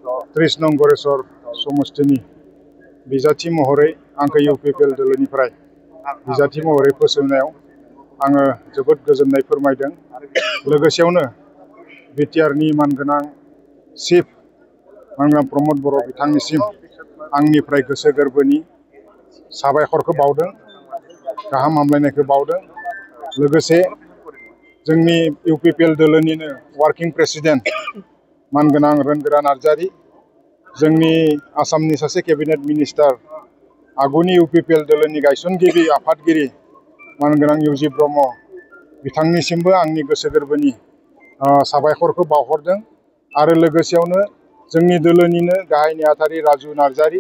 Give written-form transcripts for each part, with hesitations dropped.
30 नं गरेस्वर समष्टिनि बिजाथि महरै आंखौ इउपिपिएल दोलोनिफ्राय बिजाथि महरै फोसावनायाव आङो जोबोद गोजोननाय फोरमायदों। लोगोसेयावनो बिटिआरनि मानगोनां चिफ मानगोनां प्रमद बर' बिथांनिसिम आंनिफ्राय गोसो गोरबोनि साबायखरखौ बावदों, गाहाम हामलायनायखौ बावदों। लोगोसे जोंनि इउपिपिएल दोलोनिनो वार्किं प्रेसिडेन्ट मानगोनां रोनगोरा नार्जारी, जोंनि आसामनि सासे केबिनेट मिनिस्टार, आगुनि इउपिपिएल दोलोनि गायसनगिरि आफादगिरि मानगोनां इउजि ब्रह्म बिथांनिसिमबो आंनि गोसो गोरबोनि साबायखरखौ बावहरदों। आरो लोगोसेयावनो जोंनि दोलोनिनो गाहाय नेहाथारि राजु नार्जारी,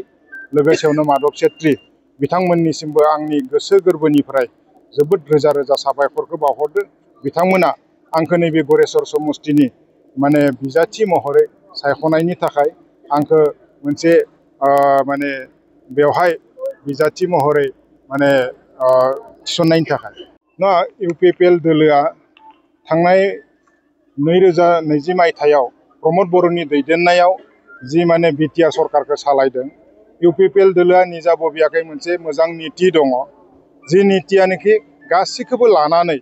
लोगोसेयावनो माधब छेत्री बिथांमोननिसिमबो आंनि गोसो गोरबोनिफ्राय जोबोद रोजा रोजा साबायखरखौ बावहरदों। बिथांमोना आंखौ नैबे गरेस्वर समष्टिनि माने बिजाथि महरै सायख'नायनि थाखाय आंखौ मोनसे माने बेवहाय बिजाथि महरै माने थिसननायनि थाखाय ना इउपिपिएल दोलोआ थांनाय 2020 मायथाइयाव प्रमद बर'नि दैदेननायाव जि माने बिटिआर सरकारखौ सालायदों, इउपिपिएल दोलोआ निजा बबियाखै मोनसे मोजां नीति दङ, जि नीतियानोखि गासिखौबो लानानै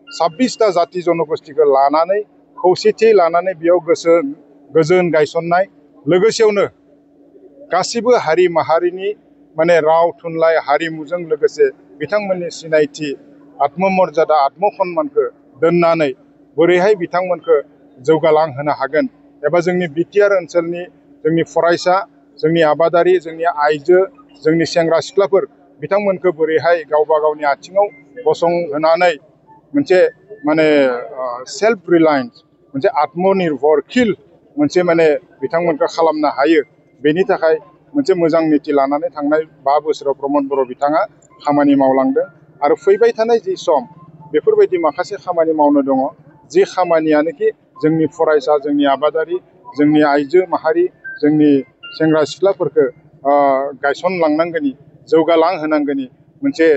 26टा जाति जनगोष्ठीखौ लानानै खौसेथि लानानै बेयाव गोजोन गायसननाय, लोगोसेयावनो गासिबो हारि माहारिनि माने राव थुनलाइ हारिमुजों लोगोसे बिथांमोननि सिनायथि आत्ममर्यादा आत्मसन्मानखौ दोननानै बोरैहाय बिथांमोनखौ जौगालांहोनो हागोन एबा जोंनि बिटिआर ओनसोलनि जोंनि फरायसा, जोंनि आबादारि, जोंनि आइजो, जोंनि सेंग्रा सिख्लाफोर बिथांमोनखौ बोरैहाय गावबा गावनि आथिङाव गसंहोनानै मोनसे माने सेल्फ रिलायन्स मोनसे आत्मनिर्भरशील मोनसे माने बिथांमोनखौ खालामनो हायो, बेनि थाखाय मोनसे मोजां नीति लानानै थांनाय 5 बोसोराव प्रमद बर' बिथाङा खामानि मावलांदों। आरो फैबाय थानाय जि सम बेफोरबायदि माखासे खामानि मावनो दङ, जि खामानियानोखि जोंनि फरायसा, जोंनि आबादारि, जोंनि आइजो माहारि, जोंनि सेंग्रा सिख्लाफोरखौ गायसनलांनांगोनि, जौगालांहोनांगोनि मोनसे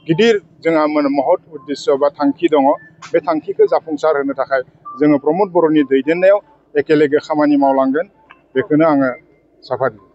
गिदिर जोंहा महत उद्देश्य बा थांखि दङ। बे थांखिखौ जाफुंसार होनो थाखाय जोङो प्रमद बर'नि दैदेननायाव एखेलेगे खामानि मावलांगोन, बेखौनो आङो साफा दियो।